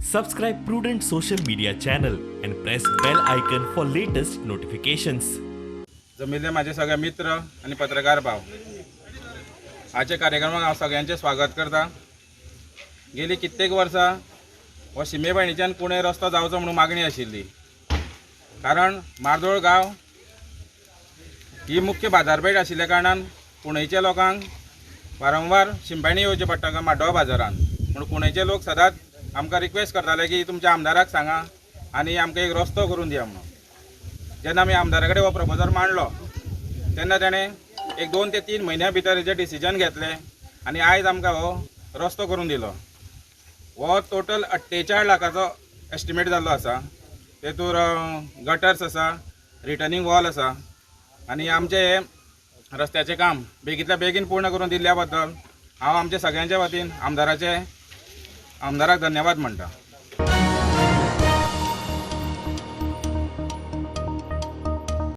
Subscribe Prudent Social Media channel and press bell icon for latest notifications. जमिल्ले माझे सगळे मित्र आनी पत्रकार भाव, आजच्या कार्यक्रमाक हांव सगळ्यांचें स्वागत करता. गेली कित्येक वर्सां हो शिमेबाणीच्यान कुणे रस्तो जावचो म्हणून मागणी आशिल्ली, कारण मार्दोळ गांव ही मुख्य बाजारपेठ आशिल्ल्या कारणान कुणेच्या लोकांक वारंवार शिंपाणी येवचें पडटा माड्डोळ बाजारान. म्हूण कुणेचे लोक सदांच आमकां रिक्वेस्ट करताले की तुमच्या आमदाराक सांगा आनी आमकां एक रस्तो करून दिया म्हणून. जेन्ना आमी आमदारा कडेन हो प्रपोजल मांडलो तेन्ना ताणें एक 2 ते 3 म्हयन्या भितर हेजें डिसिजन घेतलें आनी आयज आमकां हो रस्तो करून दिलो. हो टोटल 48 लाखाचो एस्टिमेट जाल्लो आसा. तेतूर गटर्स आसा, रिटर्निंग वॉल आसा आनी आमचें हें रस्त्याचें काम बेगींतल्या बेगीन पूर्ण करून दिल्ल्या बद्दल हांव आमच्या सगळ्यांच्या वतीन आमदाराक धन्यवाद म्हणटा.